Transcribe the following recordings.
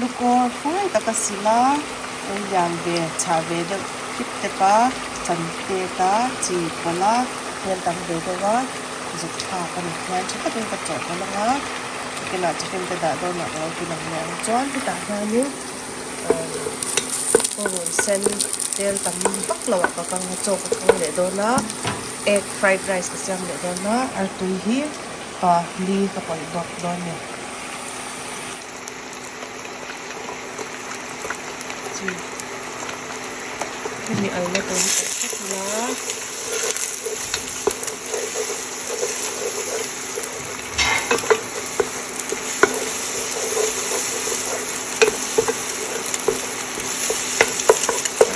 Alu kawr fai tak a sil a, eng lian ve chhah ve deuh tip tep a, chan tet a, chi pawlh a, hmel tam ve deuh a, zuk thlak a ni. Hian tha takin ka chawhpawlh ang a, chicken ah chicken te dah dawnah ka lo ti lang leh ang. Chuan hetah hianin purun sen tel tam vak loh ah ka kang a, chaw ka kang leh dawn a, egg fried rice ka siam leh dawn a, artui hi pa li ka pawlh bawk dawn a ni. Chi hemi alna tur hi pawlh vek ila.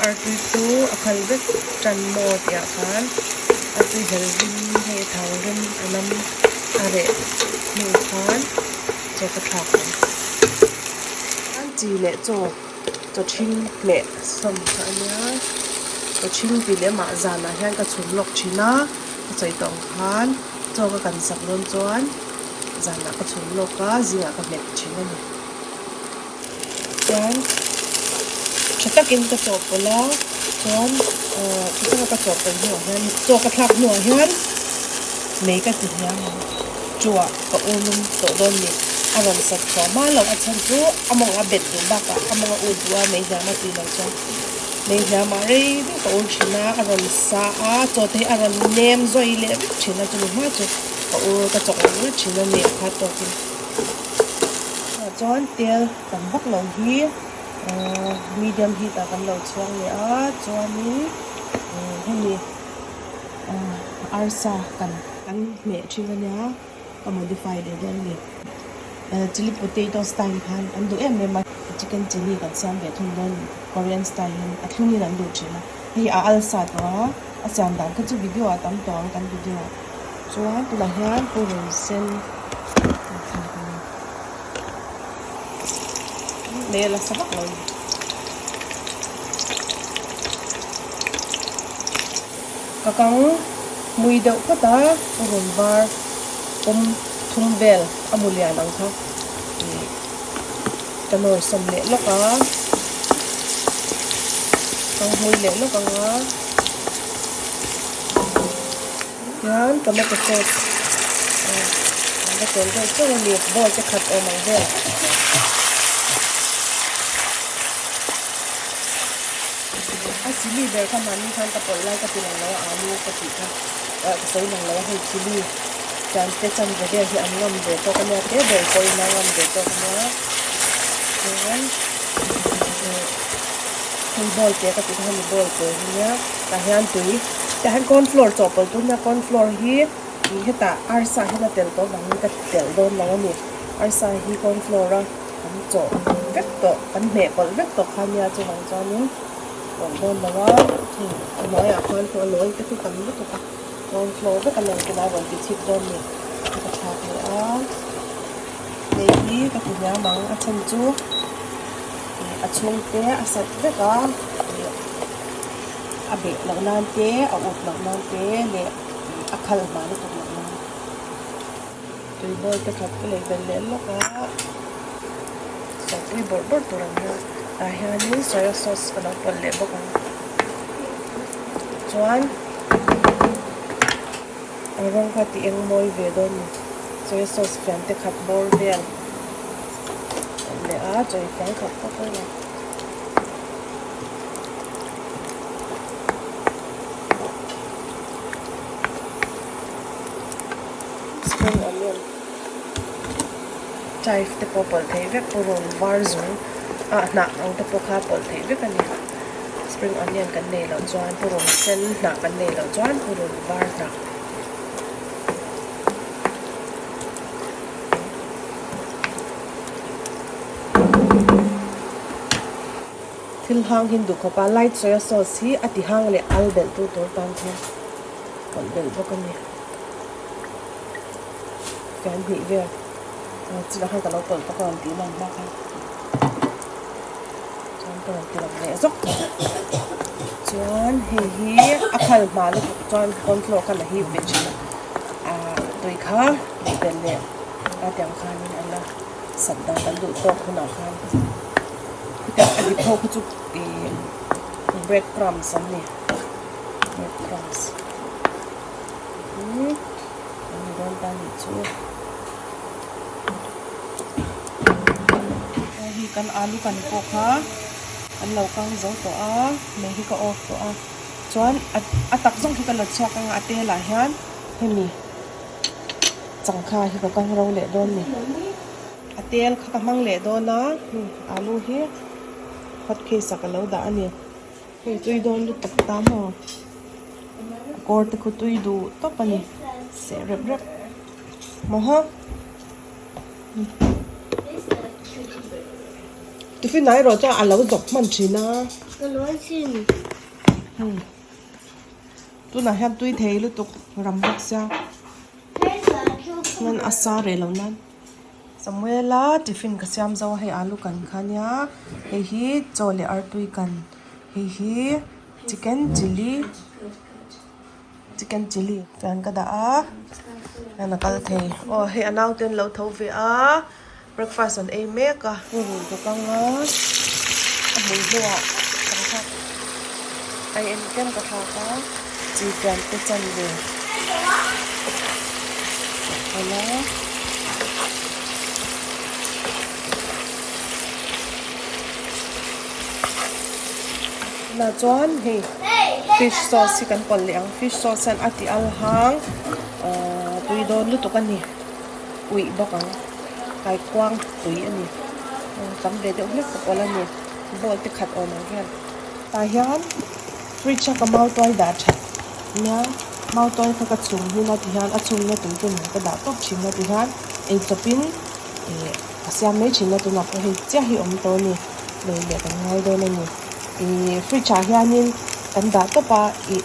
Artui chu a khal vek tan maw tih ah khan artui hel rim hei a thau rim a lam a reh hnu khan chaw ka thlak ang. An chi leh chaw chaw ṭhing hmeh sawm kha a nia chaw ṭhing tih leh mah zanah hian ka chhum lawk ṭhin a ka sawi tawh ang khan chaw ka kan sak dawn chuan zanah ka chhum lawk a zingah ka hmet ṭhin a ni. Chuan tha takin ka chawhpawlh a chuan ahh tha taka ka chawhpawlh hnuah hian chaw ka thlak hnuah hian mei ka ti hniam ang chuah ka ulum tawh dawn ni a rawn sat chhuah hma loh a chhan chu a mawng a bet duh bakah a mawng a ut duh a mei hniam a tih loh chuan mei hniamah rei deuh ka ul thin a a rawn sa a chaw te hi a rawn nem zawi leh vek thin a chumi hma chu ka ul ka chawk ul thin a ni a khat tawkin. Tah chuan tel tam vak lo hi ahh medium heat ah kan lo chhuang leh a chuanin hemi ahh arsa kan kan hmeh thin a nia ka modify leh dawn a ni chilli potato style khan an duh em em a chicken chilli kan siam ve thung dawn a ni korean style hian a thlungin an duh thin a hei a alsa tawh a a siam dan kha chu video ah tam tawh ang kan video ah chuan tunah hian purun sen. Hmel a sa vak lo a ni. Ka kang mui deuh phawt a, a rawn var pawm thum vel a mu lian ang kha ih ka nawr sawm leh lawk a, kang hmui leh lawk ang a. Hian tomato sauce an va tel deuh chauh a ni bowl te khat awm ang vel a chilli ber kha mahni khan ka pawlh lai ka ti lang lo a alu ka tih kha ah ka sawi lang lo a hei chilli chan te chan ve vel hi an ngam ve tawk a nia te ber pawhin a ngam ve tawk a nia chuan hei bowl te ka tih kha hemi bowl te hi nia tah hian tui. Tah hian corn flour chawhpawlh tur nia corn flour hi ih hetah arsa hian a tel tawh vangin ka telh dawn lo a ni arsa hi corn flour a kan chawh vek tawh kan hmeh pawlh vek tawh kha nia chuvang chuanin pawlh dawn lo a hei a hnuaiah khuan a lawi te chu tam lutuk a corn flour vek a lo tunah rawn ti chhip dawn a ni ka thlak leh a hei hi ka ti hniam ang a then chu ih a chhungte a sat vek a ih. A beh loh nan te, a ut loh nan te leh a khal hma lutuk loh nan. Tui bawl te khat ka lei belh leh lawk a, sawpui bawrh bawrh tur ang hian tah hianin soya sauce ka lo pawlh leh bawk ang. Chuan a rawng kha ti eng mawi ve dawn ni, soya sauce fian te khat bawr vel pawlh leh a, chawi fian khat pawh pawlh ang. Spring onion chive te pawh pawlh theih vek purun var zung ah hnah ang te pawh kha pawlh theih vek a ni spring onion kan nei loh chuan purun sen hnah kan nei loh chuan purun var hnah. Thil hang hi duh khawp a, light soya sauce hi a ti hang leh al belh tu tur tan khan pawlh belh bawk a ni. Fian hnih vel chutah khan ka lo pawlh bawk a rawn tih lang hma khan chuan ka rawn ti lang leh zawk chuan hei hi a khal hma lutuk chuan corn flour khan a hip ve thin a ah tui kha leh belh leh a tiang khanin a la sat dan kan duh tawk hunah khan. dip ho kha chu ih bread crumbs an ni bread crumbs hi an ni dawn ta nih chu hei kan alu kan pawh kha an lo kang zo tawh a mei hi ka off tawh a chuan a tak zawng hi ka la chhuak ang a a tel ah hian hemi changkha hi ka kang ro leh dawn ni. A tel kha ka hmang leh dawn a, hei alu hi hot case ah ka lo dah a ni. Hei tui dawn lutuk ta maw? A kawr te khu tui duh tawp a ni, seh rep rep maw ha? Tiffin ah erawh chuan a lo zawp hman thin a. Tunah hian tui thei lutuk ram bawk sia chuan a sa reh lo nan. Samuela tiffin ka siam zo a hei alu kan kha nia hei hi chaw leh artui kan hei hi chicken chilli chicken chilli chuan ka dah a hian a kal thei aw hei a naute an lo tho ve a breakfast an ei mek a. Purun ka kang a a hmui hnuah a en tlem ka thlak a chi pian te chanve a tunah chuan hei fish sauce hi kan pawlh leh ang fish sauce hian a ti al hang ahh tui dawn lutuk a ni uih bawk ang kaikuang tui a ni tam ve deuh hlek ka pawlh a ni bowl te khat awm ang hian tah hian fridge a ka mautuai dah that nia mautuai kha ka chhum hun a ti hian a chhumna tur chu ka dah tawp thin a ti hian eichawp in ih a siam mai thin a tunah pawh hei chiah hi awm tawh a ni lei leh kan ngai dawn a ni ih fridge ah hianin kan dah tawp a ih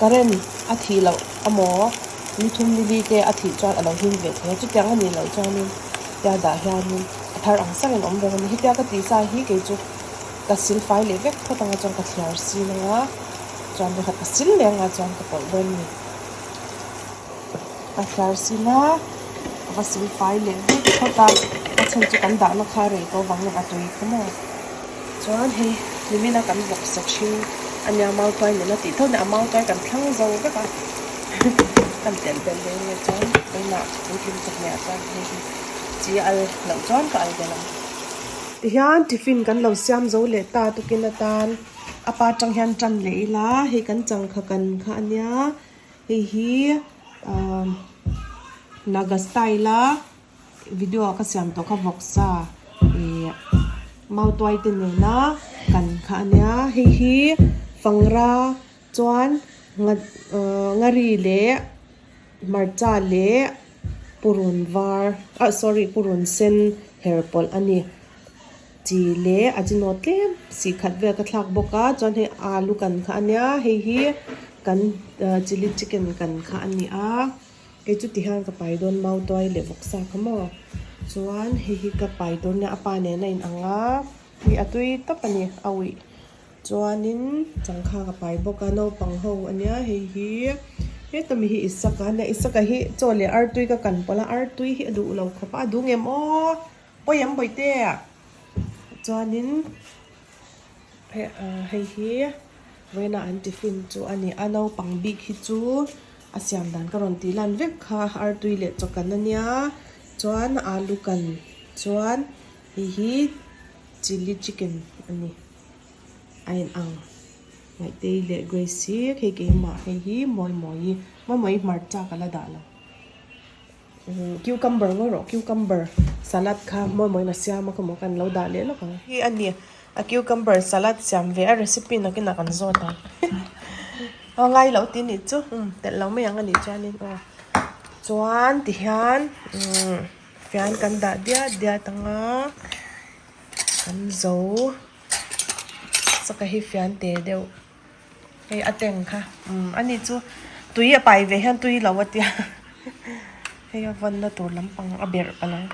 current a thih loh amaw ni thum ni li te a thih chuan a lo him ve thei a chutiang a nih loh chuanin tia dah hianin a thar ang sang in a awm reng a ni hetia ka tih sa hi kei chu ka sil fai leh vek phawt anga chuan ka thliar sin anga chuan vawikhat ka sil leh anga chuan ka pawlh dawn a ni ka thliar sin a ka va sil fai leh vek phawt a a chhan chu kan dahna kha rei tawh vang in a tui kha maw chuan hei nimina kan vawksa thin ania mautuai nena tih tho a mautuai kan thlang zo vek a kan telh belh leh nge chuan keimah puitling chawhmeh ah chuan hei hi chi al loh chuan ka al belh ang. Tihian tiffin kan lo siam zo leh ta tukin atan a pa tang hian tan leh ila hei kan changkha kan kha ania hei hi ahh naga style a video ah ka siam tawh kha vawksa ih mautuai te nena kan kha ania hei hi fangra chuan ahh ngari leh hmarcha leh purun var ah sorry purun sen her pawlh a ni chi leh a chi nawt tlem sih khat vel ka thlak bawk a chuan hei alu kan kha a nia hei hi kan chilli chicken kan kha a ni a kei chu ti hian ka pai dawn mautuai leh vawksa kha maw chuan hei hi ka pai dawn nia a pa nen a inang a hei a tui tawp a ni a uih. Chuanin changkha ka pai bawk a naupang ho a nia hei hi heta mi hi Isaka a nia Isaka hi chaw leh artui ka kan pawlh a artui hi a duh lo khawp a a duh ngem aw pawi ang bawihte chuanin hei hi vawiina an tiffin chu a ni a naupang bik hi chu a siam dan ka rawn tih lan vek kha artui leh chaw kan a nia chuan alu kan chuan hei hi chilli chicken a ni. A in ang Ngaihtei leh Grace hi hei keimah hei hi Mawimawii Mawimawii hmarcha ka la dah lo cucumber ngawi rawh cucumber salad kha Mawimawii a siam a khaw kan lo dah leh lawk ang hi a ni a cucumber salad siam ve a recipe nakinah kan zawt ang a ngai loh tih nih chu telh lo mai ang a nih chuanin aw chuan tihian fian kan dah diat diat ang a. Kan zo saka hi fian te deuh hei a tank kha umm ani chu tui a pai ve hian tui lo a tia hei a vawnna tur lampang a berh palh ang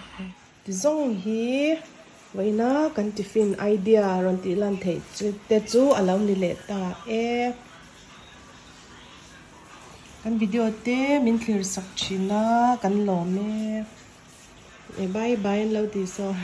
ti zawng hi vawiina kan tiffin idea rawn tih lan theih chu te chu a lo ni leh ta e kan video te min thlir sak thin a kan lawm e. E bye bye an lo ti saw.